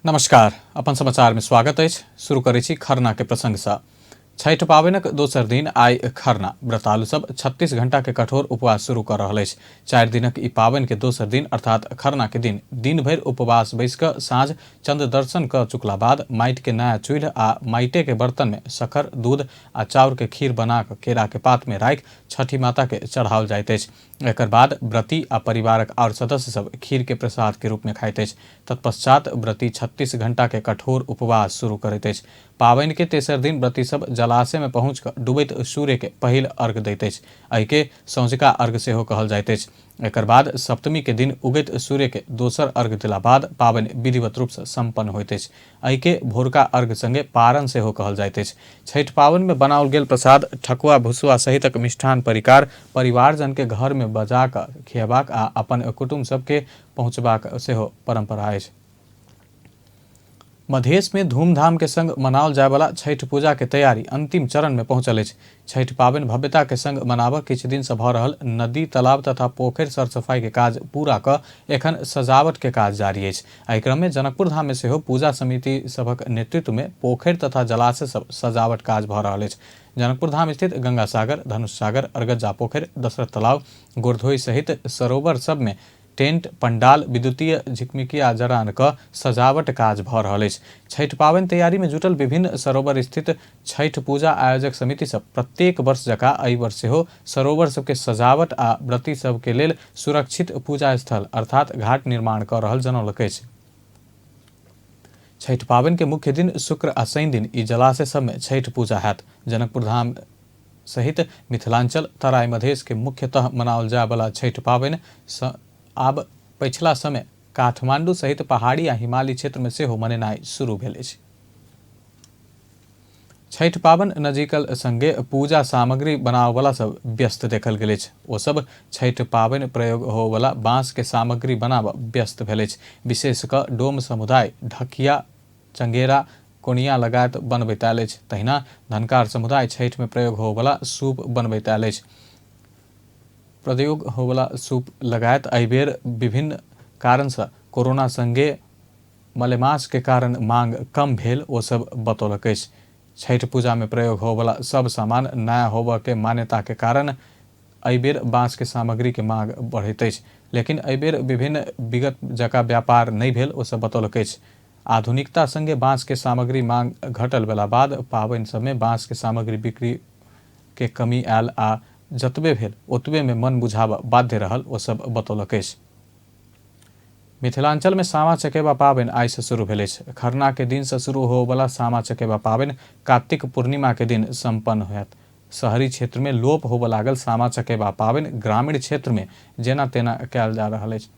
नमस्कार, अपन समाचार में स्वागत अछि। शुरू करै छी खरना के प्रसंग सँ। छठि पाबनिक दोसर दिन आइ खरना। व्रतालु सब 36 घंटा के कठोर उपवास शुरू कऽ रहल अछि। 4 दिनक ई पाबनि के दोसर दिन अर्थात खरना के दिन दिन भरि उपवास बैसि कऽ साँझ चंद्र दर्शन कऽ चुकला बाद माटि के नया चूल्हि आ माटिए के बर्तन में शक्कर, दूध आ चाउर के खीर बना कऽ केरा के पात में राखि छठि माता के चढ़ाओल जाइत अछि। एकर बाद व्रती आ परिवारक आओर सदस्य सब खीर के प्रसाद के रूप में खाइत अछि। तत्पश्चात व्रती 36 घंटा के कठोर उपवास शुरू करैत अछि। पाबनि के तेसर दिन व्रती सब जलाशय में पहुँच कऽ डूबैत सूर्य के पहिल अर्घ दैत अछि। एहि के सौंझका अर्घ सेहो कहल जाइत अछि। एकर बाद सप्तमी के दिन उगैत सूर्य के दोसर अर्घ देला बाद पाबनि विधिवत रूप सँ संपन्न होइत अछि। एहि के भोरका अर्घ संगे पारण सेहो कहल जाइत अछि। छठि पाबनि में बनाओल गेल प्रसाद, ठकुआ, भुसुआ सहितक मिष्ठान परिकार परिवारजन के घर में बजा कऽ खियेबाक आ अपन कुटुम्ब सब के पहुँचबाक सेहो परंपरा अछि। मधेश में धूमधाम के संग मनाओल जायवला छठि पूजा के तैयारी अंतिम चरण में पहुंचल अछि। छठि पाबनि भव्यता के संग मनाबऽ किछु दिन सँ भऽ रहल नदी, तालाब तथा पोखरि सरसफाई के काज पूरा कऽ एखन सजावट के काज जारी अछि। एहि क्रम में जनकपुर धाम में सेहो पूजा समिति सभक नेतृत्व में पोखरि तथा जलाशय सब सजावट काज भऽ रहल अछि। जनकपुर धाम स्थित गंगा सागर, धनुष सागर, अरगज्जा पोखरि, दशरथ तालाब, गोरधोई सहित सरोवर सब में टेंट, पंडाल, विद्युतीय झिकमिकिया जड़ान क सजावट काज भ रहल अछि। छठि पाबनि तैयारी मे जुटल विभिन्न सरोवर स्थित छठि पूजा आयोजक समिति सब प्रत्येक वर्ष जका एहि वर्ष सेहो सरोवर सब के सजावट आ व्रती सब के लेल सुरक्षित पूजा स्थल अर्थात घाट निर्माण क रहल जनौलक अछि। छठि पाबनि के मुख्य दिन शुक्र आ शनि दिन ई जलाशय सब मे छठि पूजा होयत। जनकपुरधाम सहित मिथिलांचल, तराई मधेश के मुख्यतः मनाओल जायवला छठि पाबनि आब पछिला समय काठमांडू सहित पहाड़ी आ हिमाली क्षेत्र मे सेहो मनेनाइ शुरू भेल अछि। छठि पाबनि नजीकल संगे पूजा सामग्री बनाबऽवला सब व्यस्त देखल गेल अछि। ओ सब छठि पाबनि प्रयोग होवऽवला बाँस के सामग्री बनाबऽ व्यस्त भेल अछि। विशेष कऽ डोम समुदाय ढकिया, चंगेरा, कोनिया लगायत बनबैत आयल अछि। तहिना धनकार समुदाय छठिमे प्रयोग होवऽवला सूप बनबैत आयल अछि। प्रयोग होवऽवला सूप लगायत एहिबेर विभिन्न कारणसँ कोरोना संगे मलेमासके कारण मांग कम भेल ओ सब बतौलक अछि। छठि पूजामे प्रयोग होवऽवला सब सामान नयाँ होबऽके मान्यताके कारण एहिबेर बाँसके सामग्रीके मांग बढ़ैत अछि। लेकिन एहिबेर विभिन्न विगत जकाँ व्यापार नहि भेल ओ सब बतौलक अछि। आधुनिकता संगे बाँस के सामग्री मांग घटल भेला बाद पाबनि सबमे बाँस के सामग्री बिक्री के कमी आयल आ जतबे भेल ओतबे मे मन बुझाबऽ बाध्य रहल ओ सब बतौलक अछि। मिथिलांचल मे सामा चकेबा पाबनि आइ सँ शुरू भेल अछि। खरना के दिन सँ शुरू होबऽवला सामा चकेबा पाबनि कार्तिक पूर्णिमा के दिन संपन्न होयत। शहरी क्षेत्र मे लोप होबऽ लागल सामा चकेबा पाबनि ग्रामीण क्षेत्र मे जेना तेना कयल जा रहल अछि।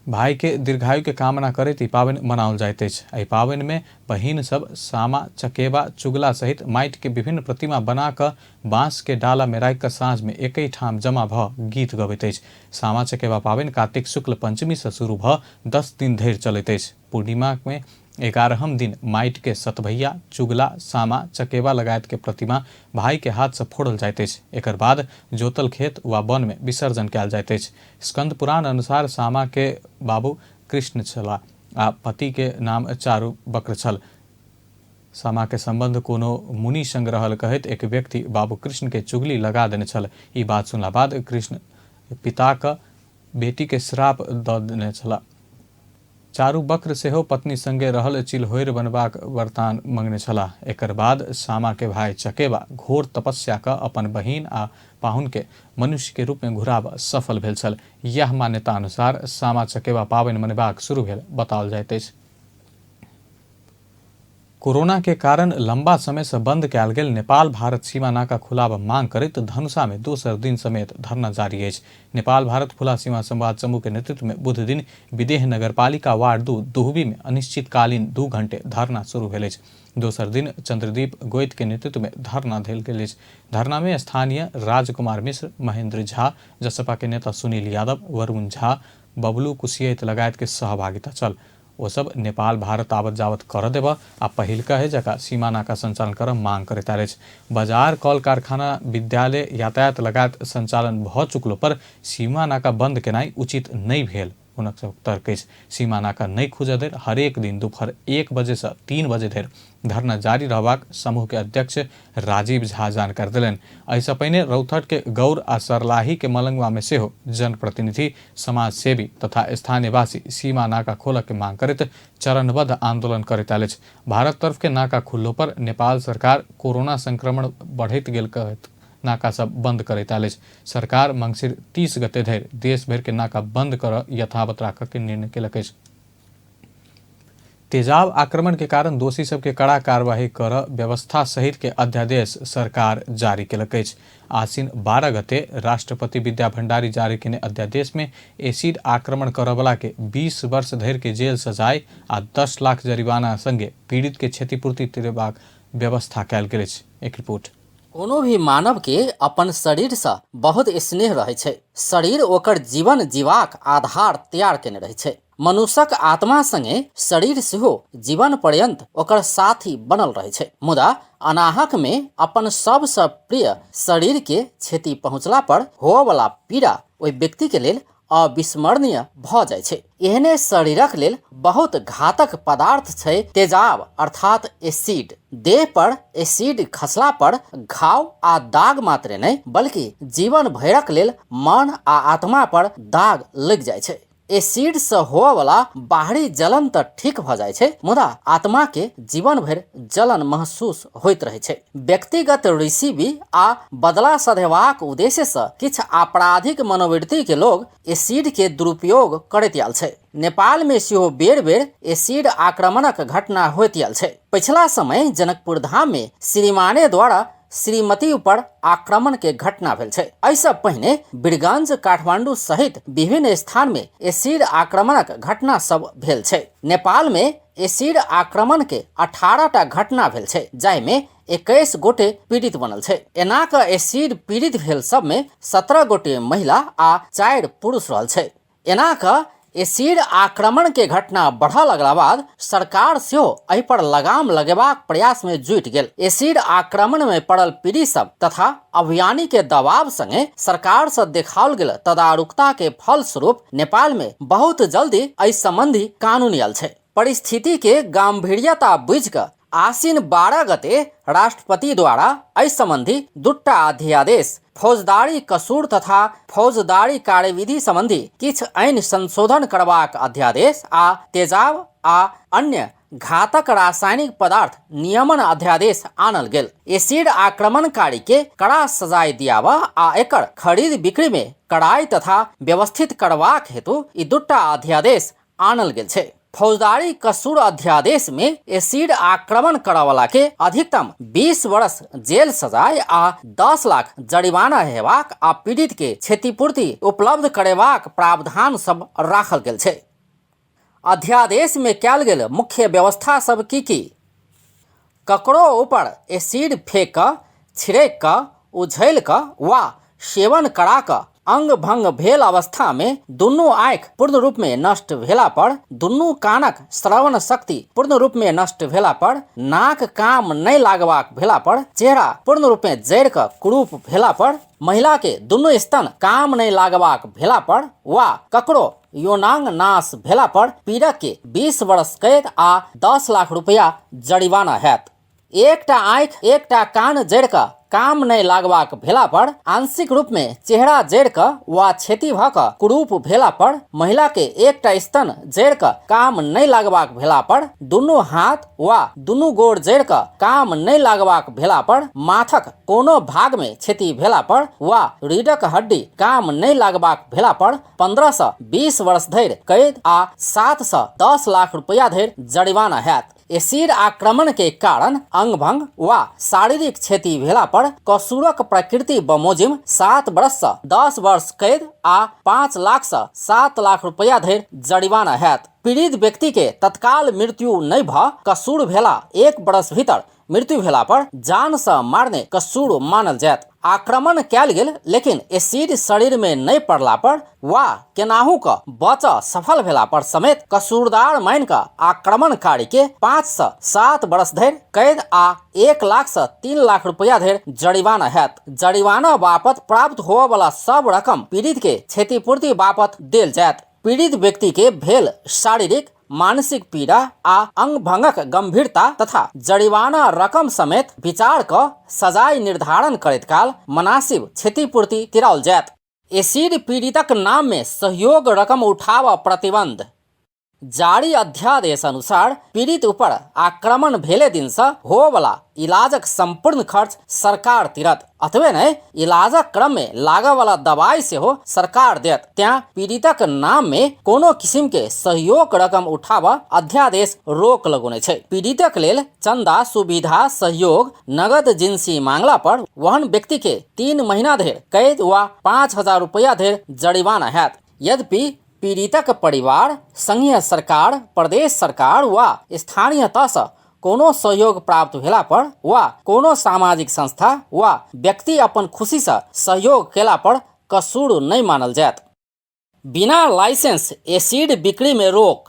भाइके दीर्घायुके कामना करैत ई पाबनि मनाओल जाइत अछि। एहि पाबनिमे बहिन सब सामा, चकेबा, चुगला सहित माटिके विभिन्न प्रतिमा बना कऽ बाँसके डालामे राखि कऽ साँझमे एकहि ठाम जमा भऽ गीत गबैत अछि। सामा चकेबा पाबनि कार्तिक शुक्ल पंचमीसँ शुरू भऽ 10 दिन धरि चलैत अछि। पूर्णिमामे 11म दिन माटिके सतभैया, चुगला, सामा, चकेबा लगायतके प्रतिमा भाइके हाथसँ फोड़ल जाइत अछि। एकर बाद जोतल खेत वा वनमे विसर्जन कयल जाइत अछि। स्कंद पुराण अनुसार सामा के बाबू कृष्ण छलाह आ पति के नाम चारु वक्र छल। सामा के संबंध कोनो मुनि संग रहल कहैत एक व्यक्ति बाबू कृष्ण के चुगली लगा देने छल। ई बात सुनला बाद कृष्ण पिताक बेटी के श्राप द देने छलाह। चारू वक्र सेहो पत्नी संगे रहल चिलहोरि बनबाक वरदान मंगने छलाह। एकर बाद सामा के भाई चकेबा घोर तपस्या क अपन बहिन आ पाहुन के मनुष्य के रूप में घुराब सफल भेल छल। यैह मान्यता अनुसार सामा चकेबा पाबनि मनेबाक शुरू भेल बताओल जाइत अछि। कोरोना के कारण लंबा समय से बंद कयल गेल नेपाल भारत सीमा नाका खुलाब मांग करैत धनुषा में दोसर दिन समेत धरना जारी अछि। नेपाल भारत खुला सीमा संवाद समूह के नेतृत्व में बुध दिन विदेह नगरपालिका वार्ड 2 दुहबी में अनिश्चितकालीन 2 घंटे धरना शुरू भेल अछि। दोसर दिन चंद्रदीप गोइत के नेतृत्व में धरना देल गेल अछि। धरना में स्थानीय राजकुमार मिश्र, महेंद्र झा, जसपा के नेता सुनील यादव, वरुण झा, बबलू कुशियत लगायत के सहभागिता छल। ओ सब नेपाल भारत आवत जावत करऽ देबऽ आ पहिलका जकाँ सीमा नाका संचालन करऽ मांग करैत आयल अछि। बाजार, कल कारखाना, विद्यालय, यातायात लगायत संचालन भऽ चुकलो पर सीमा नाका बंद केनाइ उचित नहि भेल हुनक सभक तर्क अछि। सीमा नाका नहि खुजऽ धरि हरेक दिन दुपहर 1 बजे सँ 3 बजे धरि धरना जारी रहबाक समूह के अध्यक्ष राजीव झा जानकारी देलनि। एहिसँ पहिने रौतहट के गौर आ सरलाही के मलंगवा मे सेहो जनप्रतिनिधि, समाजसेवी तथा स्थानीयवासी सीमा नाका खोलऽ के मांग करैत चरणबद्ध आंदोलन करैत आयल अछि। भारत तरफ के नाका खुललो पर नेपाल सरकार कोरोना संक्रमण बढ़ैत गेल कहैत नाका सब बंद करैत आयल अछि। सरकार मंगसिर 30 गते धरि देश भरि के नाका बंद करऽ यथावत राखऽ के निर्णय केलक अछि। तेजाब आक्रमण के कारण दोषी सबके कड़ा कार्यवाही कर व्यवस्था सहित के अध्यादेश सरकार जारी केलक अछि। आसिन 12 गते राष्ट्रपति विद्या भंडारी जारी केने अध्यादेश में एसिड आक्रमण करऽवला के 20 वर्ष धरि के जेल सजाय आ 10 लाख जरिमाना संगे पीड़ित के क्षतिपूर्ति देबाक व्यवस्था कयल गेल अछि। एक रिपोर्ट। कोनो भी मानव के अपन शरीर सँ बहुत स्नेह रहै छै। शरीर ओकर जीवन जीवाक आधार तैयार केने रहै छै। मनुष्यक आत्मा संगे शरीर सेहो जीवन पर्यंत ओकर साथी बनल रहै छै। मुदा अनाहक में अपन सबसँ प्रिय शरीर के क्षति पहुँचला पर होअ वाला पीड़ा ओहि व्यक्ति के लेल अविस्मरणीय भऽ जाइ छै। एहने शरीरक लेल बहुत घातक पदार्थ छै तेजाब अर्थात एसिड। देह पर एसिड खसला पर घाव आ दाग मात्रे नहि बल्कि जीवन भरिक लेल मन आ आत्मा पर दाग लगि जाइ छै। एसिड सँ होअ बाहरी जलन तऽ ठीक भऽ जाइ छै, मुदा आत्मा के जीवन भरि जलन महसूस होइत रहै छै। व्यक्तिगत रिसीवी आ बदला सधेबाक उद्देश्य सँ किछु आपराधिक मनोवृत्ति के लोग एसिड के दुरुपयोग करैत आयल छै। नेपाल में सेहो बेर बेर एसिड आक्रमणक घटना होइत आयल छै। पछिला समय जनकपुर धाम में श्रीमाने द्वारा श्रीमती ऊपर आक्रमण के घटना भेल छै। एहिसँ पहिने बीरगंज, काठमांडू सहित विभिन्न स्थान में एसिड आक्रमणक घटना सब भेल छै। नेपाल में एसिड आक्रमण के 18 टा घटना भेल छै, जाहि में 21 गोटे पीड़ित बनल छै। एना क एसिड पीड़ित भेल सब में 17 गोटे महिला आ 4 पुरुष रहल छै। एना क एसिड आक्रमण के घटना बढ़ऽ लगला बाद सरकार सेहो एहि पर लगाम लगेबाक प्रयास में जुटि गेल। एसिड आक्रमण में पड़ल पीड़ित सब तथा अभियानी के दबाव संगे सरकार से देखाओल गेल तदारुकता के फलस्वरूप नेपाल में बहुत जल्दी एहि संबंधी कानून आयल छै। परिस्थिति के गांभीर्यता बुझि कऽ आसिन 12 गते राष्ट्रपति द्वारा एहि संबंधी दूटा अध्यादेश फौजदारी कसूर तथा फौजदारी कार्यविधि संबंधी किछु ऐन संशोधन करबाक अध्यादेश आ तेजाब आ अन्य घातक रासायनिक पदार्थ नियमन अध्यादेश आनल गेल। एसिड आक्रमणकारी के कड़ा सजाय दियाबऽ आ एकर खरीद बिक्री में कड़ाई तथा व्यवस्थित करबाक हेतु ई दूटा अध्यादेश आनल गेल छै। फौजदारी कसूर अध्यादेश में एसिड आक्रमण करऽवला के अधिकतम 20 वर्ष जेल सजाय आ 10 लाख जरिमाना हेबाक आ पीड़ित के क्षतिपूर्ति उपलब्ध करेबाक प्रावधान सब राखल गेल छै। अध्यादेश में कयल गेल मुख्य व्यवस्था सब की की? ककरो ऊपर एसिड फेंक कऽ, छिड़कि कऽ, उझलि कऽ वा सेवन करा कऽ अंग भंग भेल अवस्था में दुनू आँखि पूर्ण रूप में नष्ट भेला पर, दुनू कानक श्रवण शक्ति पूर्ण रूप में नष्ट भेला पर, नाक काम नहि लागबाक भेला पर, चेहरा पूर्ण रूप में जरि कऽ कुरूप भेला पर, महिला के दुनू स्तन काम नहि लागबाक भेला पर वा ककरो यौनांग नाश भेला पर पीड़क के 20 वर्ष कैद आ 10 लाख रुपया जरिमाना हैत। एकटा आँखि, एकटा कान जरि कऽ काम नहि लागबाक भेला पर, आंशिक रूप में चेहरा जरि कऽ वा क्षति भऽ कऽ कुरूप भेला पर, महिला के एकटा स्तन जरि कऽ काम नहि लागबाक भेला पर, दुनू हाथ वा दुनू गोड़ जरि कऽ काम नहि लागबाक भेला पर, माथक कोनो भाग में क्षति भेला पर वा रीढ़क हड्डी काम नहि लागबाक भेला पर 15 सँ 20 वर्ष धरि कैद आ 7 सँ 10 लाख रुपया धरि जरिमाना हैत। एसिड आक्रमण के कारण अंगभंग वा शारीरिक क्षति भेला पर कसूरक प्रकृति बमोजिम 7 वर्ष सँ 10 वर्ष कैद आ 5 लाख सँ 7 लाख रुपया धरि जरिमाना हैत। पीड़ित व्यक्ति के तत्काल मृत्यु नहि भऽ कसूर भेला 1 वर्ष भीतर मृत्यु भेला पर जान सँ मारने कसूर मानल जायत। आक्रमण कयल गेल लेकिन एसिड शरीर में नहि पड़ला पर वा केनाहु क बच सफल भेला पर समेत कसूरदार मानि क आक्रमणकारी के 5 सँ 7 वर्ष धरि कैद आ 1 लाख सँ 3 लाख रुपया धरि जरिमाना हैत। जरिमाना बापत प्राप्त होअ वाला सब रकम पीड़ित के क्षतिपूर्ति बापत देल जायत। पीड़ित व्यक्ति के भेल शारीरिक, मानसिक पीड़ा आ अंगभंगक गंभीरता तथा जरिमाना रकम समेत विचार क सजाय निर्धारण करैत काल मनासिब क्षतिपूर्ति तिराओल जायत। एसिड पीड़ितक नाम में सहयोग रकम उठाव प्रतिबंध। जारी अध्यादेश अनुसार पीड़ित ऊपर आक्रमण भेले दिनसँ होवला इलाजक सम्पूर्ण खर्च सरकार तिरत। अतबे नहि, इलाजक क्रम में लागऽ वाला दवाई सेहो सरकार देत। तेँ पीड़ितक नाम में कोनो किसिम के सहयोग रकम उठाबऽ अध्यादेश रोक लगौने छै। पीड़ितक लेल चंदा, सुविधा, सहयोग, नगद जिनसी मांगला पर वहन व्यक्ति के 3 महीना धरि कैद वा 5000 रुपया धरि जरिमाना हैत। यद्यपि पीड़ितक परिवार संघीय सरकार, प्रदेश सरकार वा स्थानीय तहसँ कोनो सहयोग प्राप्त भेला पर वा कोनो सामाजिक संस्था वा व्यक्ति अपन खुशीसँ सहयोग केला पर कसूर नहि मानल जायत। बिना लाइसेंस एसिड बिक्री में रोक।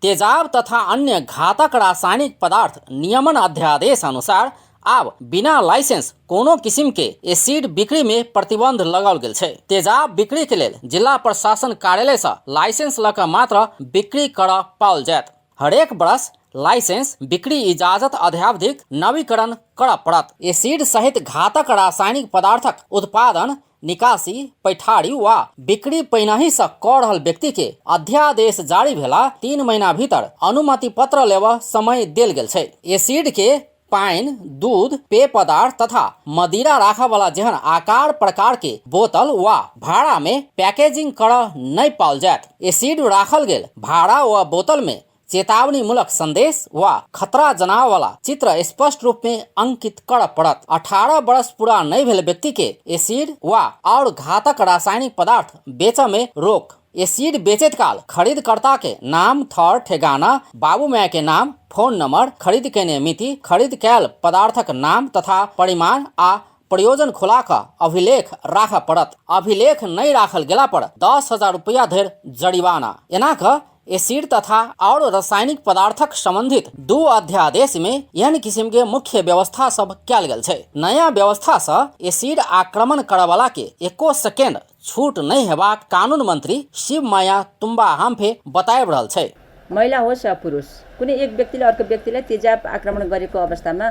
तेजाब तथा अन्य घातक रासायनिक पदार्थ नियमन अध्यादेश अनुसार आब बिना लाइसेंस कोनो किसिम के एसिड बिक्री में प्रतिबंध लगाओल गेल छै। तेजाब बिक्री के लेल जिला प्रशासन कार्यालय से लाइसेंस लऽ कऽ मात्र बिक्री करऽ पाओल जायत। हरेक वर्ष लाइसेंस बिक्री इजाजत अध्यावधिक नवीकरण करऽ पड़त। एसिड सहित घातक रासायनिक पदार्थक उत्पादन, निकासी, पैठारी वा बिक्री पहिनहि सँ कऽ रहल व्यक्ति के अध्यादेश जारी भेला 3 महीना भीतर अनुमति पत्र लेबऽ समय देल गेल छै। एसिड के पानि, दूध, पेय पदार्थ तथा मदिरा राखऽ वाला जेहन आकार प्रकार के बोतल वा भाड़ा में पैकेजिंग करऽ नहि पाओल जायत। एसिड राखल गेल भाड़ा वा बोतल में चेतावनीमूलक संदेश वा खतरा जनाव वाला चित्र स्पष्ट रूप में अंकित करऽ पड़त। 18 वर्ष पूरा नहि भेल व्यक्ति के एसिड वा और घातक रासायनिक पदार्थ बेचऽ में रोक। एसिड बेचैत काल खरीदकर्ता के नाम, थर, ठेगाना, बाबू माय के नाम, फोन नंबर, खरीद केने मिति, खरीद कैल पदार्थक नाम तथा परिमाण आ प्रयोजन खुला कऽ अभिलेख राखऽ पड़त। अभिलेख नहि राखल गेला पर 10,000 रुपया धरि जरिमाना। एना कऽ एसिड तथा और रासायनिक पदार्थक संबंधित 2 अध्यादेश में एहन किसिम के मुख्य व्यवस्था सब कयल गेल छै। नया व्यवस्था सँ एसिड आक्रमण करऽ वाला के एको सेकेंड छूट नहि हेबाक कानून मंत्री शिव माया तुम्बा हाम्फे बताबि रहल छै। महिला होस् या पुरुष, कुनै एक व्यक्तिले अर्को व्यक्तिलाई तेजाब आक्रमण गरेको अवस्थामा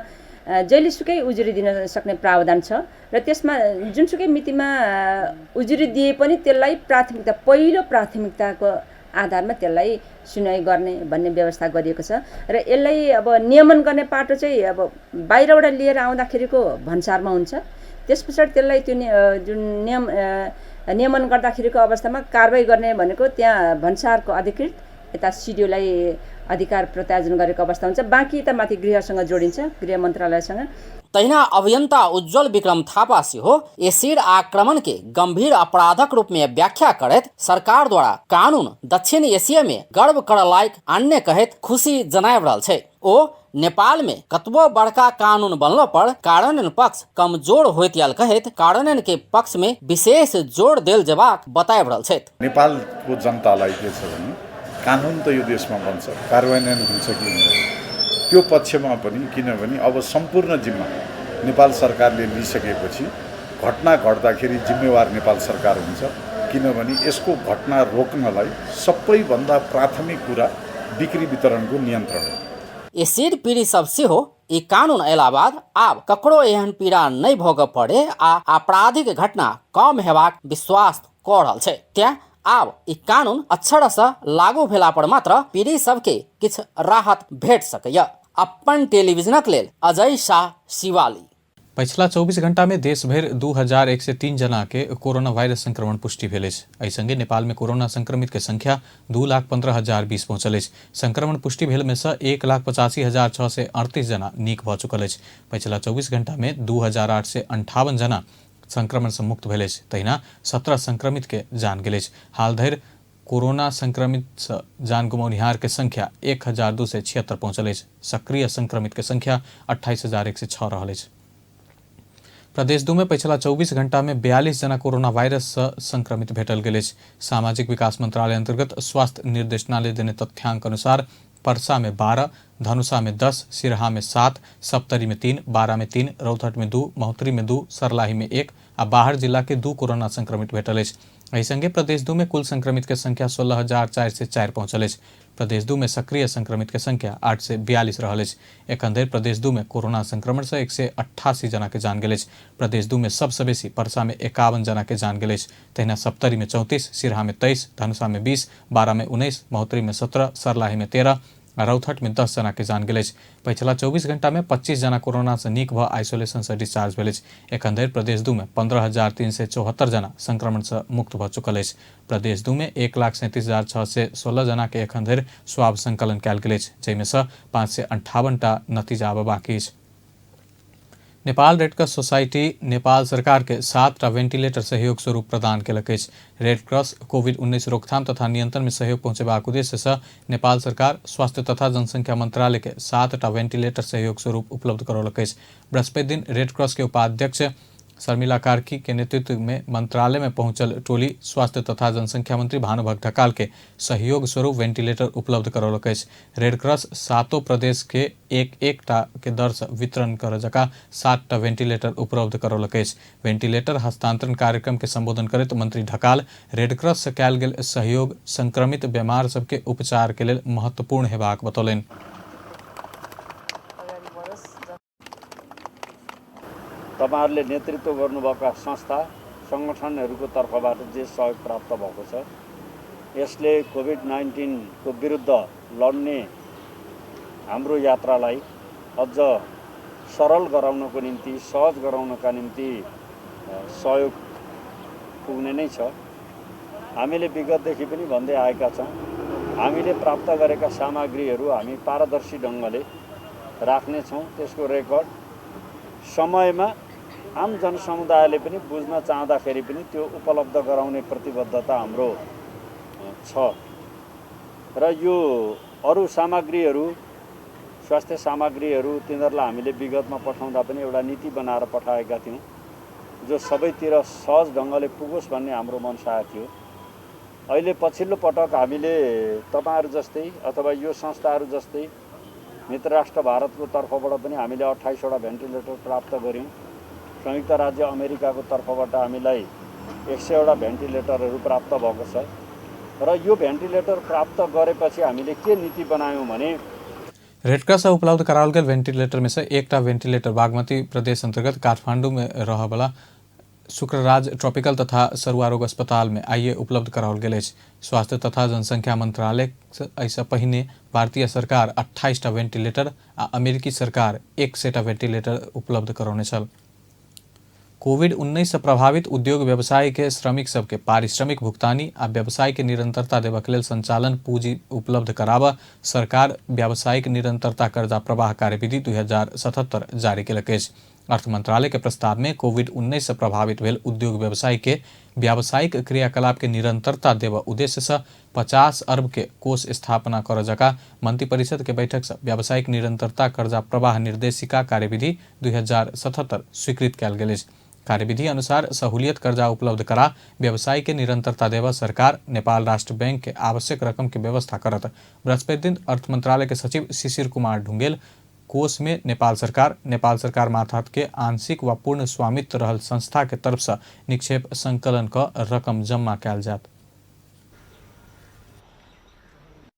जहिलेसुकै उजुरी दिन सक्ने प्रावधान छ र त्यसमा जुनसुकै मितिमा उजुरी दिए पनि त्यसलाई प्राथमिकता, पहिलो प्राथमिकताको आधारमा त्यसलाई सुनवाई गर्ने भन्ने व्यवस्था गरिएको छ। र यसलाई अब नियमन गर्ने पाटो चाहिँ अब बाहिरबाट लिएर आउँदाखेरिको भन्सारमा हुन्छ। त्यस पछाडि त्यसलाई त्यो जुन नियमन गर्दाखेरिको अवस्थामा कारवाही गर्ने भनेको त्यहाँ भन्सारको अधिकृत यता सिडिओलाई अधिकार प्रत्यार्जन गरेको अवस्था हुन्छ। बाँकी त माथि गृहसँग जोडिन्छ, गृह मन्त्रालयसँग। तहिना अभियंता उज्जवल विक्रम थापा सेहो एसिड आक्रमण के गंभीर अपराधक रूप में व्याख्या करैत सरकार द्वारा कानून दक्षिण एशिया में गर्व कर लायक अन्य कहैत खुशी जनाबि रहल छै। ओ नेपाल में कतबो बड़का कानून बनलो पर कार्यान्वयन पक्ष कमजोर होइत आयल कहैत कार्यान्वयन के पक्ष में विशेष जोर देल जेबाक बताबि रहल छथि। नेपालको जनतालाई के छ भने कानुन त यो देशमा बन्छ, कार्यान्वयन हुन्छ कि हुँदैन त्यो पक्षमा पनि, किनभने अब सम्पूर्ण जिम्मा नेपाल सरकारले लिइसकेपछि घटना घट्दाखेरि जिम्मेवार नेपाल सरकार हुन्छ। किनभने यसको घटना रोक्नलाई सबैभन्दा प्राथमिक कुरा बिक्री वितरणको नियन्त्रण हो। एसिड पीड़ित सब सेहो ई कानून अयला बाद आब ककरो एहन पीड़ा नहि भोगऽ पड़े आ आपराधिक घटना कम हेबाक विश्वास कऽ रहल छै। तें आब ई कानून अक्षरशः लागू भेला पर मात्र पीड़ित सबके किछु राहत भेट सकैए। अपन टेलीविजनक लेल अजय शाह, शिवाली। पछिला 24 घंटा में देश भरि 2103 जना के कोरोना वायरस संक्रमण पुष्टि भेल अछि। एहि संगे नेपाल में कोरोना संक्रमित के संख्या 2,15,020 पहुंचल अछि। संक्रमण पुष्टि भेल में से 1,85,638 जना नीक भऽ चुकल अछि। पछिला 24 घंटा में 2858 जना संक्रमण से मुक्त भेल अछि। तहिना 17 संक्रमित के जान गेल अछि। हाल धरि कोरोना संक्रमित से जान गुमौनिहार के संख्या 1276 पहुंचल अछि। सक्रिय संक्रमित के संख्या 28,106 रहल अछि। प्रदेश 2 में पछिला 24 घंटा में 42 जना कोरोना वायरस से संक्रमित भेटल गेल अछि। सामाजिक विकास मंत्रालय अंतर्गत स्वास्थ्य निर्देशनालय देने तथ्यांक अनुसार परसा में 12, धनुषा में 10, सिरहा में 7, सप्तरी में 3, बारा में 3, रौतहट में 2, महोत्तरी में 2, सरलाही में 1 आ बाहर जिला के 2 कोरोना संक्रमित भेटल अछि। एहि संगे प्रदेश 2 में कुल संक्रमित के संख्या 16,404 पहुंचल अछि। प्रदेश 2 में सक्रिय संक्रमित के संख्या 842 रहल अछि। एखन धरि प्रदेश 2 में कोरोना संक्रमण से 188 जना के जान गेल अछि। प्रदेश 2 में सबसँ बेसी परसा में 51 जना के जान गेल अछि। तहिना सप्तरी में 34, सिरहा में 23, धनुषा में 20, बारा में 19, महोत्तरी में 17, सरलाही में 13 आ रौथट में 10 जना के जान गेल अछि। पछिला 24 घंटा में 25 जना कोरोना से नीक भऽ आइसोलेशन से डिस्चार्ज भेल अछि। एखन धरि प्रदेश 2 में 15,374 जना संक्रमण से मुक्त भऽ चुकल अछि। प्रदेश 2 में 1,37,616 जना के एखन धरि स्वाब संकलन कयल गेल अछि, जाहिमे सँ 558 टा नतीजा आबऽ बाकी अछि। नेपाल रेडक्रॉस सोसाइटी नेपाल सरकार के 7टा वेंटिलेटर सहयोग स्वरूप प्रदान केलक अछि। रेड क्रॉस कोविड-19 रोकथाम तथा नियंत्रण में सहयोग पहुंचेबाक उद्देश्य से नेपाल सरकार स्वास्थ्य तथा जनसंख्या मंत्रालय के 7टा वेंटिलेटर सहयोग स्वरूप उपलब्ध करौलक अछि। बृहस्पति दिन रेड क्रॉस के उपाध्यक्ष शर्मिला कार्की के नेतृत्व में मंत्रालय में पहुंचल टोली स्वास्थ्य तथा जनसंख्या मंत्री भानुभक्त ढकाल के सहयोग स्वरूप वेंटिलेटर उपलब्ध करौलक अछि। रेड क्रॉस 7 प्रदेश के एक टा के दर से वितरण कर जका 7टा वेंटिलेटर उपलब्ध करौलक अछि। वेंटिलेटर हस्तांतरण कार्यक्रम के संबोधन करैत मंत्री ढकाल रेड क्रॉस से कयल गेल सहयोग संक्रमित बीमार सबके उपचार के लेल महत्वपूर्ण हेबाक बतौलनि। तपाईहरुले नेतृत्व गर्नुभएका संस्था संगठनहरुको तर्फबाट जे सहयोग प्राप्त भएको छ यसले कोभिड-19 को विरुद्ध लड्ने हाम्रो यात्रालाई अझ सरल गराउनको निम्ति, सहज गराउनका निम्ति सहयोग पुग्ने नै छ। हामीले विगतदेखि पनि भन्दै आएका छौँ, हामीले प्राप्त गरेका सामग्रीहरू हामी पारदर्शी ढङ्गले राख्नेछौँ। त्यसको रेकर्ड समयमा आम जनसमुदायले पनि बुझ्न चाहँदाखेरि पनि त्यो उपलब्ध गराउने प्रतिबद्धता हाम्रो छ र यो अरू सामग्रीहरू, स्वास्थ्य सामग्रीहरू तिनीहरूलाई हामीले विगतमा पठाउँदा पनि एउटा नीति बनाएर पठाएका थियौँ जो सबैतिर सहज ढङ्गले पुगोस् भन्ने हाम्रो मनसाय थियो। अहिले पछिल्लो पटक हामीले तपाईँहरू जस्तै अथवा यो संस्थाहरू जस्तै मित्र राष्ट्र भारतको तर्फबाट पनि हामीले 28वटा भेन्टिलेटर प्राप्त गऱ्यौँ। संयुक्त राज्य अमेरिकाको तर्फबाट हामीलाई 100वटा भेन्टिलेटरहरू प्राप्त भएको छ र यो भेन्टिलेटर प्राप्त गरेपछि हामीले के नीति बनायौँ भने रेडक्रॉस उपलब्ध कराओल गेल वेंटिलेटर में से एकटा वेंटिलेटर बागमती प्रदेश अंतर्गत काठमांडू में रहबला शुक्रराज ट्रॉपिकल तथा सरुआ रोग अस्पताल में आइए उपलब्ध कराओल गेल अछि। स्वास्थ्य तथा जनसंख्या मंत्रालय एहिसँ पहिने भारतीय सरकार 28टा वेंटिलेटर आ अमेरिकी सरकार 100टा वेंटिलेटर उपलब्ध करौने छल। कोविड-19 से प्रभावित उद्योग व्यवसाय के श्रमिक सबके पारिश्रमिक भुगतानी आ व्यवसाय के निरंतरता देबक लेल संचालन पूंजी उपलब्ध कराबऽ सरकार व्यावसायिक निरंतरता कर्जा प्रवाह कार्यविधि 2077 जारी केलक अछि। अर्थ मंत्रालय के प्रस्ताव में कोविड-19 से प्रभावित भेल उद्योग व्यवसाय के व्यावसायिक क्रियाकलाप के निरंतरता देबऽ उद्देश्य से 50 अरब के कोष स्थापना करऽ जका मंत्रिपरिषद के बैठक से व्यावसायिक निरंतरता कर्जा प्रवाह निर्देशिका कार्यविधि 2077 स्वीकृत कयल गेल अछि। कार्यविधि अनुसार सहूलियत कर्जा उपलब्ध करा व्यवसाय के निरंतरता देबऽ सरकार नेपाल राष्ट्र बैंक के आवश्यक रकम के व्यवस्था करत। बृहस्पति दिन अर्थ मंत्रालय के सचिव शिशिर कुमार ढुंगेल कोष में नेपाल सरकार माथात के आंशिक व पूर्ण स्वामित्व रहल संस्था के तरफ से निक्षेप संकलन क रकम जम्मा कयल जात।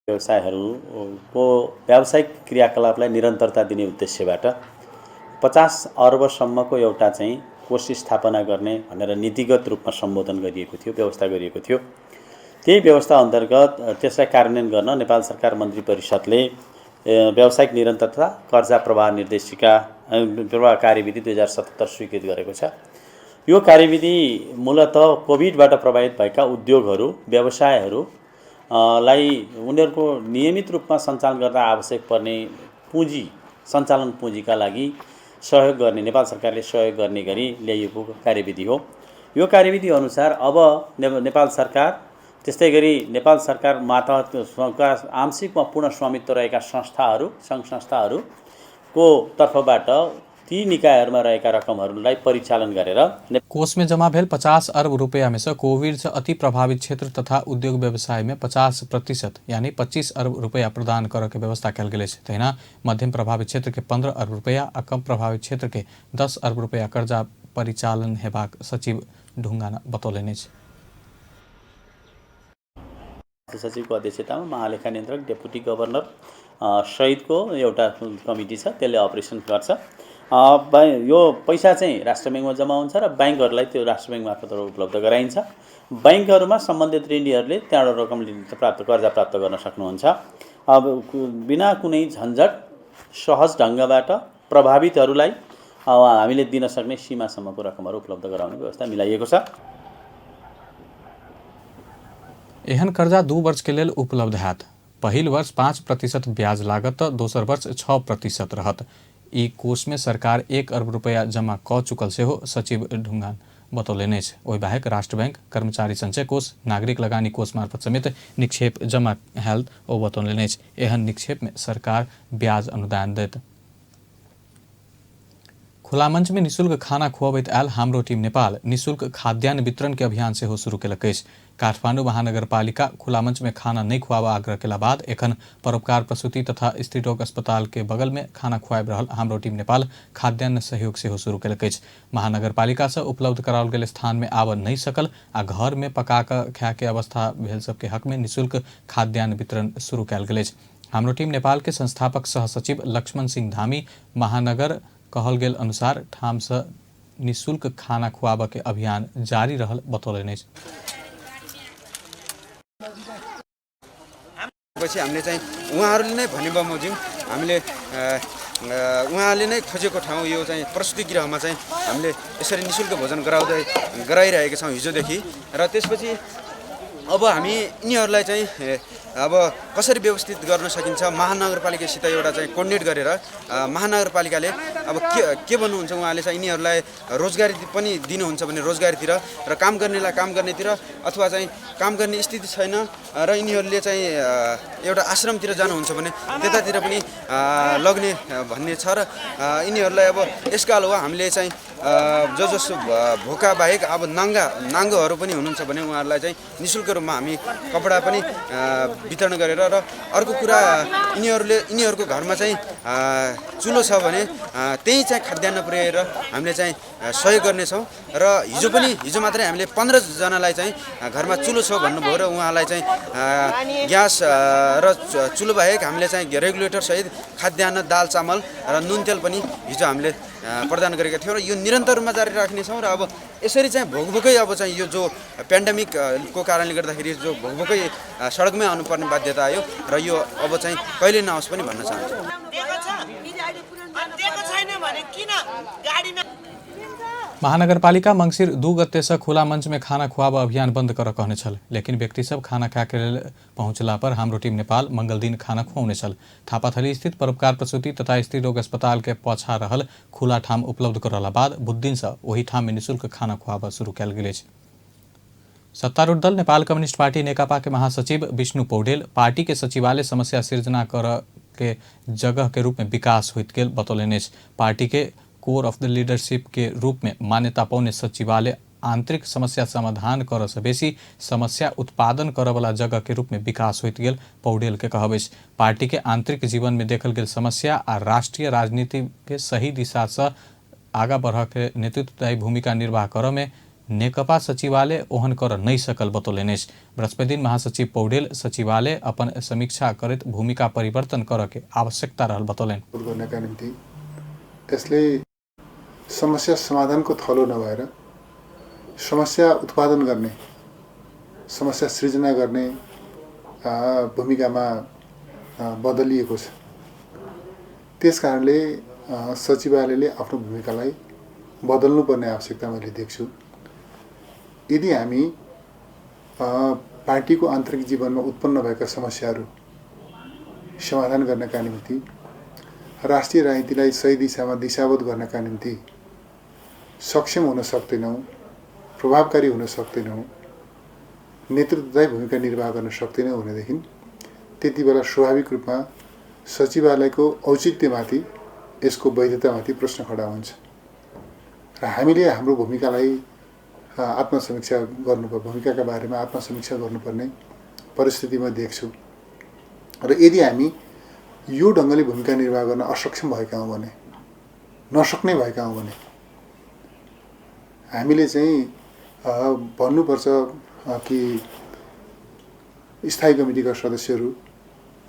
व्यवसायहरूको व्यावसायिक क्रियाकलापलाई निरन्तरता दिने उद्देश्यबाट 50 अर्बसम्मको एउटा चाहिँ कोष स्थापना गर्ने भनेर नीतिगत रूपमा सम्बोधन गरिएको थियो, व्यवस्था गरिएको थियो। त्यही व्यवस्था अन्तर्गत त्यसलाई कार्यान्वयन गर्न नेपाल सरकार मन्त्री परिषदले व्यावसायिक निरन्तरता कर्जा प्रवाह निर्देशिका प्रवाह कार्यविधि 2077 स्वीकृत गरेको छ। यो कार्यविधि मूलतः कोभिडबाट प्रभावित भएका उद्योगहरू, व्यवसायहरू लाई उनीहरूको नियमित रूपमा सञ्चालन गर्दा आवश्यक पर्ने पुँजी, सञ्चालन पुँजीका लागि सहयोग गर्ने, नेपाल सरकारले सहयोग गर्ने गरी ल्याइएको कार्यविधि हो। यो कार्यविधि अनुसार अब नेपाल सरकार, त्यस्तै गरी नेपाल सरकार मातहतका आंशिक वा पूर्ण स्वामित्व रहेका संस्थाहरू, सङ्घ संस्थाहरूको तर्फबाट ती निकायहरूमा रहेका रकमहरूलाई परिचालन गरेर कोष में जमा भेल 50 अरब रुपया में से कोविड से अति प्रभावित क्षेत्र तथा उद्योग व्यवसाय में 50% यानी 25 अरब रुपया प्रदान करऽ के व्यवस्था कयल गेल अछि। तहिना मध्यम प्रभावित क्षेत्र के 15 अरब रुपया आ कम प्रभावित क्षेत्र के 10 अरब रुपया कर्जा परिचालन हेबाक सचिव ढुंगाना बतौलनि अछि। सचिवको अध्यक्षतामा महालेखा नियन्त्रक, डेपुटी गभर्नर सहितको एउटा कमिटी छ, त्यसले अपरेसन गर्छ। यो पैसा चाहिँ राष्ट्र ब्याङ्कमा जम्मा हुन्छ र ब्याङ्कहरूलाई त्यो राष्ट्र ब्याङ्क मार्फत उपलब्ध गराइन्छ। ब्याङ्कहरूमा सम्बन्धित ऋणीहरूले त्यहाँबाट रकम प्राप्त कर्जा प्राप्त गर्न सक्नुहुन्छ। अब बिना कुनै झन्झट सहज ढङ्गबाट प्रभावितहरूलाई अब हामीले दिन सक्ने सीमासम्मको रकमहरू उपलब्ध गराउने व्यवस्था मिलाइएको छ। एहन कर्जा 2 वर्ष के लेल उपलब्ध हैत। पहिल वर्ष 5% ब्याज लागत, दोसर वर्ष 6% रहत। ई कोष में सरकार 1 अरब रुपया जमा क चुकल सेहो सचिव ढुंगान बतौलनि अछि। ओहि बाहेक राष्ट्र बैंक, कर्मचारी संचय कोष, नागरिक लगानी कोष मार्फत समेत निक्षेप जमा हैल ओ बतौलनि अछि। एहन निक्षेप में सरकार ब्याज अनुदान देत। खुला मंच में निःशुल्क खाना खुअबैत आयल हाम्रो टीम नेपाल निःशुल्क खाद्यान्न वितरण के अभियान सेहो शुरू केलक अछि। काठमाडौँ महानगरपालिका खुला मंच में खाना नहीं खुआबा आग्रह केला बाद एखन परोपकार प्रसूति तथा स्त्रीरोग अस्पताल के बगल में खाना खुआबि रहल हाम्रो टीम नेपाल खाद्यान्न सहयोग सेहो शुरू केलक अछि। महानगरपालिका से उपलब्ध कराओल गेल स्थान में आबऽ नहीं सकल आ घर में पका कऽ खाय के अवस्था भेल सबके हक में निःशुल्क खाद्यान्न वितरण शुरू कयल गेल अछि। हाम्रो टीम नेपाल के संस्थापक सह सचिव लक्ष्मण सिंह धामी महानगर कहल गेल अनुसार ठाम से निःशुल्क खाना खुआबऽ के अभियान जारी रहल बतौलनि अछि। पछि हामीले चाहिँ उहाँहरूले नै भने बमोजिम हामीले उहाँले नै खोजेको ठाउँ यो चाहिँ प्रसूति गृहमा चाहिँ हामीले यसरी निःशुल्क भोजन गराइरहेका छौँ हिजोदेखि। र त्यसपछि अब हामी यिनीहरूलाई चाहिँ अब कसरी व्यवस्थित गर्न सकिन्छ, महानगरपालिकासित एउटा चाहिँ कोर्डिनेट गरेर महानगरपालिकाले अब के भन्नुहुन्छ, उहाँले चाहिँ यिनीहरूलाई रोजगारी पनि दिनुहुन्छ भने रोजगारीतिर र काम गर्नेलाई काम गर्नेतिर, अथवा चाहिँ काम गर्ने स्थिति छैन र यिनीहरूले चाहिँ एउटा आश्रमतिर जानुहुन्छ भने त्यतातिर पनि लग्ने भन्ने छ। र यिनीहरूलाई अब यसका अलावा हामीले चाहिँ जो जसो भोका बाहेक अब नाङ्गोहरू पनि हुनुहुन्छ भने उहाँहरूलाई चाहिँ निःशुल्क रूपमा हामी कपडा पनि वितरण गरेर, र अर्को कुरा यिनीहरूको घरमा चाहिँ चुलो छ भने त्यही चाहिँ खाद्यान्न पुर्याएर हामीले चाहिँ सहयोग गर्नेछौँ। र हिजो मात्रै हामीले 15 जनालाई चाहिँ घरमा चुलो छ भन्नुभयो र उहाँलाई चाहिँ ग्यास र चुलो बाहेक हामीले चाहिँ रेगुलेटर सहित खाद्यान्न, दाल, चामल र नुन तेल पनि हिजो हामीले प्रदान गरेका थियौँ र यो निरन्तर रूपमा जारी राख्नेछौँ। र अब यसरी चाहिँ भोकभोकै अब चाहिँ यो जो पेन्डेमिक को कारणले गर्दाखेरि जो भोकभोकै सडकमै आउनुपर्ने बाध्यता आयो र यो अब चाहिँ कहिले नआओस् पनि भन्न चाहन्छु। महानगरपालिका मंगसिर 2 गते से खुला मंच में खाना खुआबा अभियान बंद कर कहने छल, लेकिन व्यक्ति सब खाना खाए के लेल पहुँचला पर हाम्रो टीम नेपाल मंगल दिन खाना खुआउने छल। थापाथली स्थित परोपकार प्रसूति तथा स्त्री रोग अस्पताल के पछा रहल खुला ठाम उपलब्ध करला बाद बुध दिन से ओहि ठाम में निःशुल्क खाना खुआबा शुरू कयल गेल अछि। सत्तारूढ़ दल नेपाल कम्युनिस्ट पार्टी नेकपा के महासचिव विष्णु पौडेल पार्टी के सचिवालय समस्या सिर्जना कर के जगह के रूप में विकास होइत गेल बतौलनि अछि। पार्टी के कोर ऑफ the leadership के रूप में मान्यता पौने सचिवालय आंतरिक समस्या समाधान कर से बेसी समस्या उत्पादन करवला जगह के रूप में विकास होइत गेल पौडेल के कहब अछि। पार्टी के आंतरिक जीवन में देखल गेल समस्या आ राष्ट्रीय राजनीति के सही दिशा से आगा बढ़ के नेतृत्वदायी भूमिका निर्वाह कर में नेकपा सचिवालय ओहन कर नहीं सकल बतौलनि अछि। बृहस्पति दिन महासचिव पौडेल सचिवालय अपन समीक्षा करैत भूमिका परिवर्तन कर के आवश्यकता रहल बतौलनि। गर्नका निम्ति यसले समस्या समाधानको थलो नभएर समस्या उत्पादन गर्ने, समस्या सृजना गर्ने भूमिकामा बदलिएको छ। त्यस कारणले सचिवालयले आफ्नो भूमिकालाई बदल्नुपर्ने आवश्यकता मैले देख्छु। यदि हामी पार्टीको आन्तरिक जीवनमा उत्पन्न भएका समस्याहरू समाधान गर्नका निम्ति, राष्ट्रिय राजनीतिलाई सही दिशामा दिशाबद्ध गर्नका निम्ति सक्षम हुन सक्दैनौँ, प्रभावकारी हुन सक्दैनौँ, नेतृत्वदायी भूमिका निर्वाह गर्न सक्दैनौँ भनेदेखि त्यति बेला स्वाभाविक रूपमा सचिवालयको औचित्यमाथि, यसको वैधतामाथि प्रश्न खडा हुन्छ र हामीले हाम्रो भूमिकालाई आत्मसमीक्षा गर्नुपर्ने, भूमिकाका बारेमा आत्मसमीक्षा गर्नुपर्ने परिस्थितिमा देख्छु। र यदि हामी यो ढङ्गले भूमिका निर्वाह गर्न असक्षम भएका हौँ भने, नसक्ने भएका हौँ भने हामीले चाहिँ भन्नुपर्छ कि स्थायी कमिटीका सदस्यहरू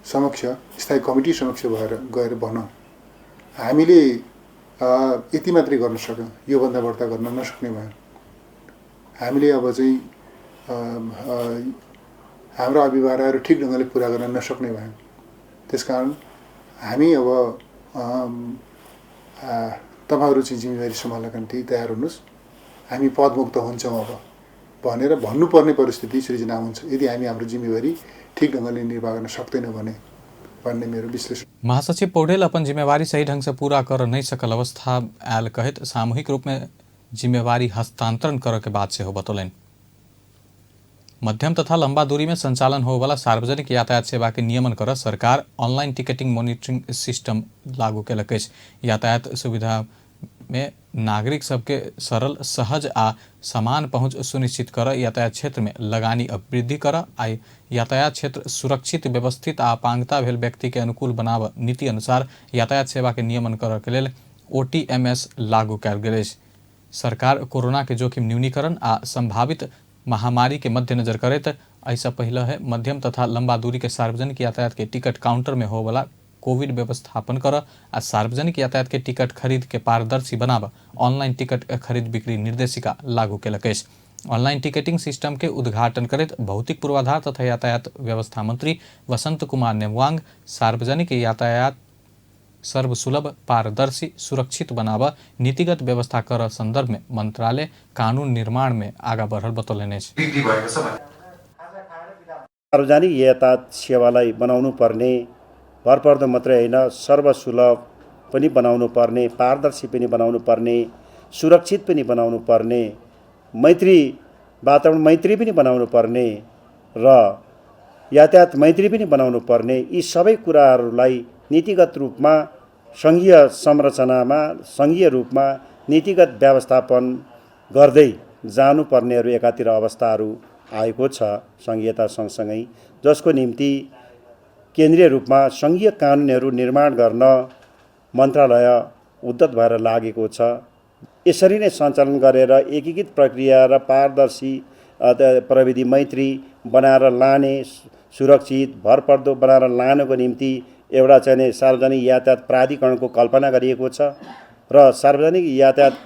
समक्ष, स्थायी कमिटी समक्ष भएर गएर भनौँ, हामीले यति मात्रै गर्न सक्यौँ, योभन्दा बढ्ता गर्न नसक्ने भयो। हामीले अब चाहिँ हाम्रो अभिभारहरू ठिक ढङ्गले पुरा गर्न नसक्ने भयौँ। त्यसकारण हामी अब तपाईँहरू चाहिँ जिम्मेवारी सम्हाल्नका निम्ति तयार हुनुहोस्, हामी पदमुक्त हुन्छौँ अब भनेर भन्नुपर्ने परिस्थिति सृजना हुन्छ यदि हामी हाम्रो जिम्मेवारी ठिक ढङ्गले निर्वाह गर्न सक्दैनौँ भने भन्ने मेरो विश्लेषण। महासचिव पौडेल अपन जिम्मेवारी सही ढंग से पूरा कर नहीं सकल अवस्था आयल कहत सामूहिक रूप में जिम्मेवारी हस्तांतरण कर के बात सेहो बतौलनि। मध्यम तथा लंबा दूरी में संचालन होवला सार्वजनिक यातायात सेवा के नियमन कर सरकार ऑनलाइन टिकटिंग मॉनिटरिंग सिस्टम लागू केलक अछि। यातायात सुविधा में नागरिक सबके सरल, सहज आ समान पहुंच सुनिश्चित कर यातायात क्षेत्र में लगानी वृद्धि कर आ यातायात क्षेत्र सुरक्षित, व्यवस्थित आ अपांगता भेल व्यक्ति के अनुकूल बनाव नीति अनुसार यातायात सेवा के नियमन कर के लेल OTMS लागू कयल गेल अछि। सरकार कोरोना के जोखिम न्यूनीकरण आ संभावित महामारी के मद्देनजर करैत एहिसँ पहिले है मध्यम तथा लंबा दूरी के सार्वजनिक यातायात के टिकट काउंटर में होवला कोविड व्यवस्थापन कर आ सार्वजनिक यातायात के टिकट खरीद के पारदर्शी बनाब ऑनलाइन टिकट खरीद बिक्री निर्देशिका लागू केलक अछि। ऑनलाइन टिकटिंग सिस्टम के उद्घाटन करैत भौतिक पूर्वाधार तथा यातायात व्यवस्था मंत्री वसंत कुमार नेवांग सार्वजनिक यातायात सर्वसुलभ, पारदर्शी, सुरक्षित बनाब नीतिगत व्यवस्था कर संदर्भ में मंत्रालय कानून निर्माण में आगा बढ़ल बतौलनि अछि। सार्वजनिक यातायात सेवालाई बनाउनु पर्ने भरपर्दो मात्रै होइन, सर्वसुलभ पनि बनाउनु पर्ने, पारदर्शी पनि बनाउनु पर्ने, सुरक्षित पनि बनाउनु पर्ने, मैत्री वातावरण मैत्री पनि बनाउनु पर्ने र यातायात मैत्री पनि बनाउनु पर्ने, यी सबै कुराहरूलाई नीतिगत रूपमा सङ्घीय संरचनामा सङ्घीय रूपमा नीतिगत व्यवस्थापन गर्दै जानुपर्नेहरू एकातिर अवस्थाहरू आएको छ सङ्घीयता सँगसँगै, जसको निम्ति केन्द्रीय रूपमा सङ्घीय कानुनहरू निर्माण गर्न मन्त्रालय उद्यत भएर लागेको छ। यसरी नै सञ्चालन गरेर एकीकृत प्रक्रिया र पारदर्शी प्रविधि मैत्री बनाएर लाने, सुरक्षित भरपर्दो बनाएर लानुको निम्ति एउटा चाहिँ सार्वजनिक यातायात प्राधिकरणको कल्पना गरिएको छ र सार्वजनिक यातायात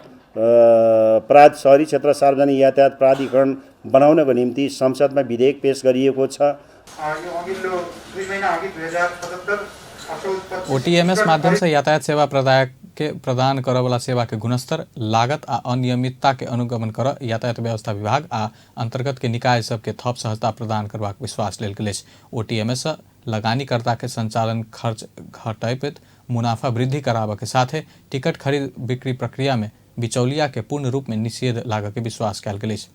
शहरी क्षेत्र सार्वजनिक यातायात प्राधिकरण बनाउनको निम्ति संसदमा विधेयक पेश गरिएको छ। OTMS माध्यम से यातायात सेवा प्रदायक के प्रदान करवला सेवा के गुणस्तर, लागत आ अनियमितता के अनुगमन कर यातायात व्यवस्था विभाग आ अंतर्गत के निकाय सबके थप सहजता प्रदान करबाक विश्वास लेल गेल अछि। OTMS लगानीकर्ता के संचालन खर्च घटबैत मुनाफा वृद्धि कराबऽ के साथे टिकट खरीद बिक्री प्रक्रिया में बिचौलिया के पूर्ण रूप में निषेध लागऽ के विश्वास कयल गेल अछि।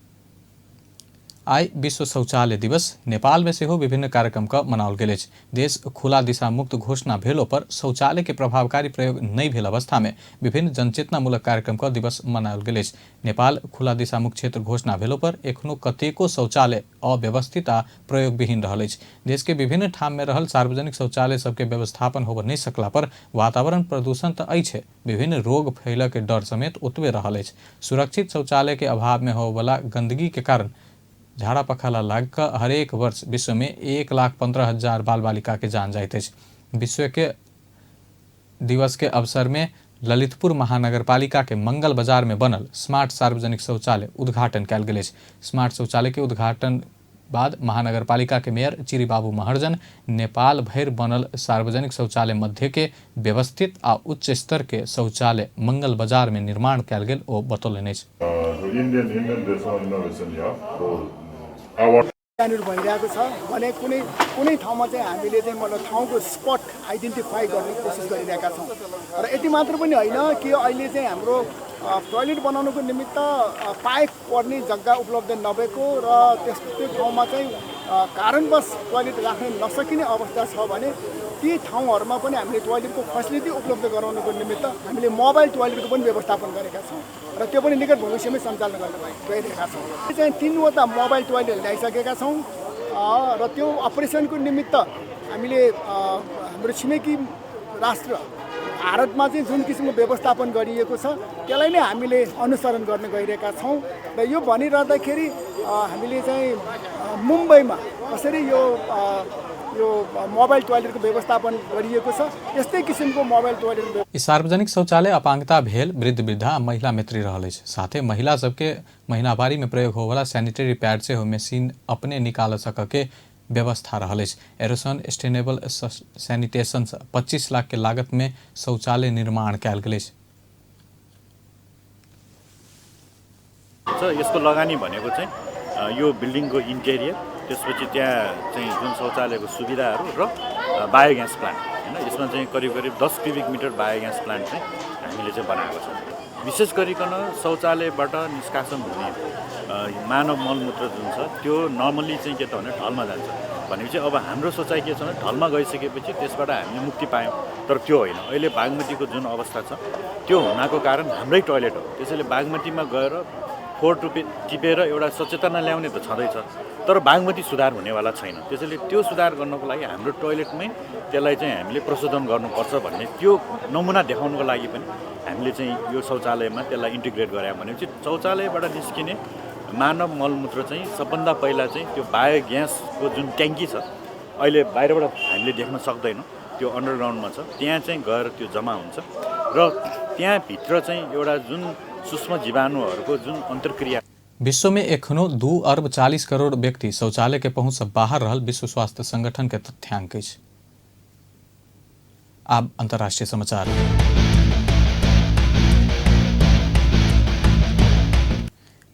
आइ विश्व शौचालय दिवस नेपाल में सेहो विभिन्न कार्यक्रम क मनाओल गेल अछि। देश खुला दिशा मुक्त घोषणा भेलो पर शौचालय के प्रभावकारी प्रयोग नहि भेल अवस्था में विभिन्न जनचेतनामूलक कार्यक्रम क दिवस मनाओल गेल अछि। नेपाल खुला दिशा मुक्त क्षेत्र घोषणा भेलो पर एखनो कतेको शौचालय अव्यवस्थित आ प्रयोगविहीन रहल अछि। देश के विभिन्न ठाम में रहल सार्वजनिक शौचालय सबके व्यवस्थापन होबऽ नहि सकला पर वातावरण प्रदूषण तऽ अछि, विभिन्न रोग फैलऽ के डर समेत ओतबे रहल अछि। सुरक्षित शौचालय के अभाव में होबऽवला गंदगी के कारण झाड़ा पखाला लाग कऽ हरेक वर्ष विश्व में 1,15,000 बाल बालिका के जान जाइत अछि। विश्व के दिवस के अवसर में ललितपुर महानगरपालिका के मंगल बाजार में बनल स्मार्ट सार्वजनिक शौचालय उद्घाटन कयल गेल अछि। स्मार्ट शौचालय के उद्घाटन बाद महानगरपालिका के मेयर चिरीबाबू महर्जन नेपाल भरि बनल सार्वजनिक शौचालय मध्य के व्यवस्थित आ उच्च स्तर के शौचालय मंगल बाजार में निर्माण कयल गेल ओ बतौलनि अछि। यहाँनिर भइरहेको छ भने कुनै कुनै ठाउँमा चाहिँ हामीले चाहिँ मतलब ठाउँको स्पट आइडेन्टिफाई गर्ने कोसिस गरिरहेका छौँ। र यति मात्र पनि होइन कि अहिले चाहिँ हाम्रो टोयलेट बनाउनुको निमित्त पाइप पर्ने जग्गा उपलब्ध नभएको र त्यो ठाउँमा चाहिँ कारणवश टोयलेट राख्न नसकिने अवस्था छ भने ती ठाउँहरूमा पनि हामीले टोयलेटको फेसिलिटी उपलब्ध गराउनुको निमित्त हामीले मोबाइल टोयलेटको पनि व्यवस्थापन गरेका छौँ र त्यो पनि निकट भविष्यमै सञ्चालन गर्न गइरहेका छौँ। चाहिँ 3वटा मोबाइल टोयलेट ल्याइसकेका छौँ र त्यो अपरेसनको निमित्त हामीले हाम्रो छिमेकी राष्ट्र भारतमा चाहिँ जुन किसिमको व्यवस्थापन गरिएको छ त्यसलाई नै हामीले अनुसरण गर्न गइरहेका छौँ। र यो भनिरहँदाखेरि हामीले चाहिँ मुम्बईमा कसरी यो यो मोबाइल टोयलेटको व्यवस्थापन गरिएको छ, यस्तै किसिमको मोबाइल टोयलेट। ई सार्वजनिक शौचालय अपांगता भेल वृद्ध वृद्धा आ महिला मित्री रहल अछि। साथे महिला सबके महीनावारी में प्रयोग होवला सैनिटरी पैड से मशीन अपने निकाल सक के व्यवस्था रहल अछि। एरोसन सस्टेनेबल सैनिटेशन 25 लाख के लागत में शौचालय निर्माण कयल गेल अछि। यसको लगानी भनेको चाहिँ यो बिल्डिङको इन्टेरियर, त्यसपछि त्यहाँ चाहिँ जुन शौचालयको सुविधाहरू र बायोग्यास प्लान्ट हैन, यसमा चाहिँ करिब करिब 10 क्युबिक मिटर बायोग्यास प्लान्ट चाहिँ हामीले चाहिँ बनाएको छौँ। विशेष गरिकन शौचालयबाट निष्कासन हुने मानव मलमूत्र जुन छ त्यो नर्मल्ली चाहिँ के त भने ढलमा जान्छ। भनेपछि अब हाम्रो सोचाइ के छ भने ढलमा गइसकेपछि त्यसबाट हामीले मुक्ति पायौँ, तर त्यो होइन। अहिले बागमतीको जुन अवस्था छ त्यो हुनाको कारण हाम्रै टोयलेट हो। त्यसैले बागमतीमा गएर फोहोर टिपेर एउटा सचेतना ल्याउने त छँदैछ, तर बागमती सुधार हुनेवाला छैन। त्यसैले त्यो सुधार गर्नको लागि हाम्रो टोयलेटमै त्यसलाई चाहिँ हामीले प्रशोधन गर्नुपर्छ भन्ने त्यो नमुना देखाउनुको लागि पनि हामीले चाहिँ यो शौचालयमा त्यसलाई इन्टिग्रेट गरायौँ। भनेपछि शौचालयबाट निस्किने मानव मलमूत्र चाहिँ सबभन्दा पहिला चाहिँ त्यो बायोग्यासको जुन ट्याङ्की छ, अहिले बाहिरबाट हामीले देख्न सक्दैनौँ, त्यो अन्डरग्राउन्डमा छ, त्यहाँ चाहिँ गएर त्यो जम्मा हुन्छ र त्यहाँभित्र चाहिँ एउटा जुन सूक्ष्म जीवाणुहरूको जुन अन्तर्क्रिया। विश्व में एखनो 2 अरब 40 करोड़ व्यक्ति शौचालय के पहुंच से बाहर रहल विश्व स्वास्थ्य संगठन के तथ्यांक अछि। अब अंतर्राष्ट्रीय समाचार।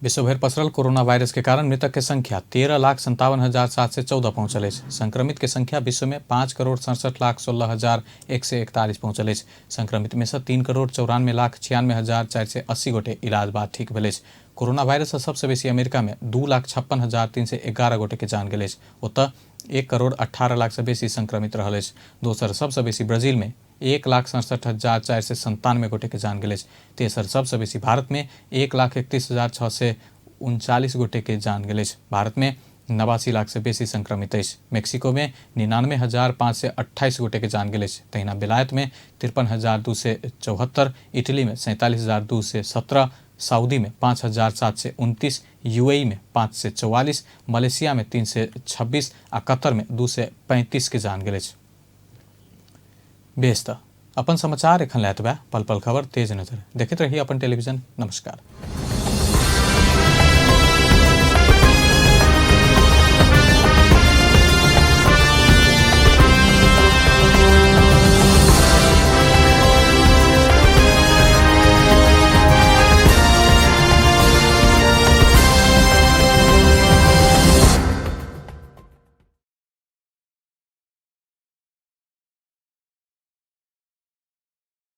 विश्वभर पसरल कोरोना वायरस के कारण मृतक के संख्या 13,57,714 पहुंचल अछि। संक्रमित के संख्या विश्व में 5,67,16,141 पहुंचल अछि। संक्रमित में से 3,94,96,480 गोटे इलाज बाद ठीक भेल अछि। कोरोना वायरस से सबसे बेसी अमेरिका में 2,56,311 गोटे के जान गेल अछि। ओतय 1,18,00,000 से बेसी संक्रमित रहल अछि। दोसर सबसे बेसी ब्राजील में 1,67,497 गोटे के जान गेल अछि। तेसर सबसे बेसी भारत में 1,31,639 गोटे के जान गेल अछि। भारत में 89 लाख से बेसी संक्रमित अछि। मेक्सिको में 99,528 गोटे के जान गेल अछि। तहिना बेलायत में 53,274, इटली में 47,217, सऊदी में 5,729, यूएई में 544, मलेशिया में 326 आ कतर में 235 के जान गेल अछि। बेस त अपन समाचार एखन लए एतबे। पल पल खबर तेज नजर देखैत रही अपन टेलीविजन। नमस्कार।